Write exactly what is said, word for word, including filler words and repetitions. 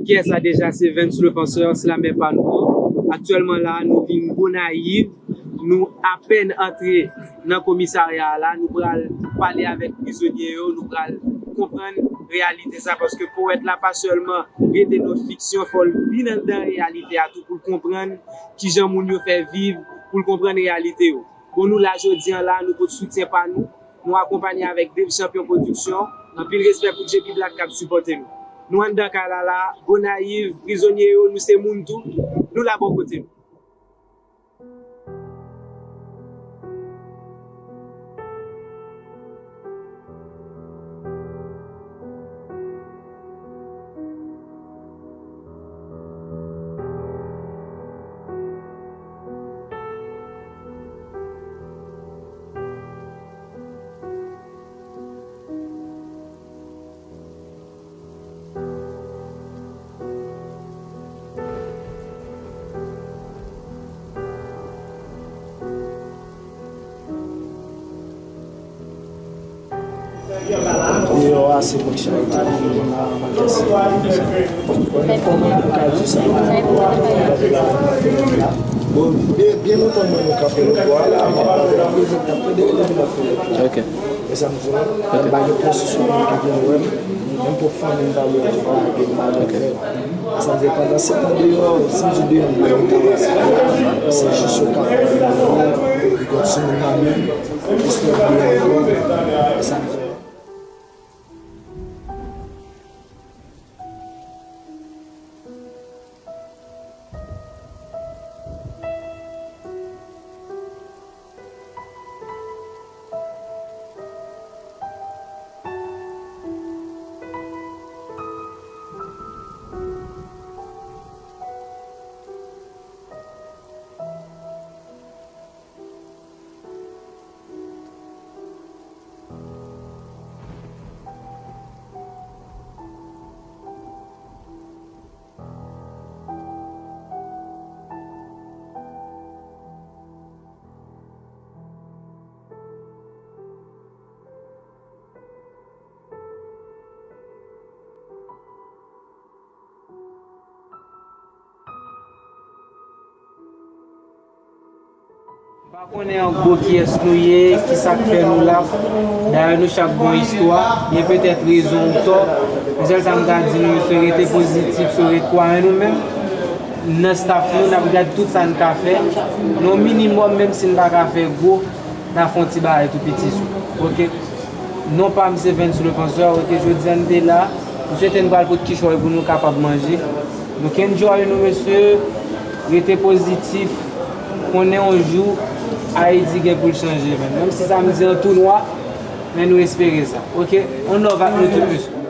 Kiyès sa deja? Se Vens Le Penseur, slamè pa nou an. Aktyèlman la, nou vin Gonayiv. Nou apèn antre nan komisarya a la. Nou pral pale avèk prizonye yo. Nou pral konprann reyalite sa. Paske powèt la pa sèlman rete nan fiksyon, fò l vin anndan reyalite a tou pou l konprann kijan moun yo fè viv, pou l konprann reyalite yo. Bon, nou la jodi an la, nou pot soutyen pa nou. Nou akonpanye avèk Dave Champion Production. Anpil respè pou J P Black k ap sipòte nou. Nou anndan kay la la, Gonayiv, prizonye yo, nou se moun tou. Nou la bò kote nou. Deyò a se pou charite, nou la anba kèsyon. Kòman nou ka di sa? Bon, byen, byen lontan mwen nou kanpe nan bò a la, m ap pale, m ap pale de rele m ap fè. Ok. E sa m di w la, m pa gen pozisyon pou gen wè m, menm pou fanmi m pa wè m, pa gen mal fè. Sa vle di pandan se tan deyò, si m di deyò, m pa gen kawasite, se jis yo ka pran yon gwo timoun nan men m, jis lè deyò ankò, sa m fè. M pa konnen an gwo kiyès nou ye, kisa k fè nou la. Dayè nou chak gen yon istwa, gen petèt rezon ou tò. Men sèl sa m ka di nou, se rete pozitif, se ret kwè an nou menm. Nan staff nou, n ap gad tout sa n ka fè. Nan yon minimòm, menm si n pa ka fè gwo, n a fè yon ti bagay tou piti sou. Ok? Non pa m se Vens Le Penseur, ok, jodi a n te la. M swete n pral pot kichòy pou nou kapab manje. Donk enjoy nou mesye, rete pozitif, konnen yon jou Ayiti gen pou l chanje menm. Menm si sa m di an tou nwa, men nou espere sa. Ok? On love ak nou tout mesye.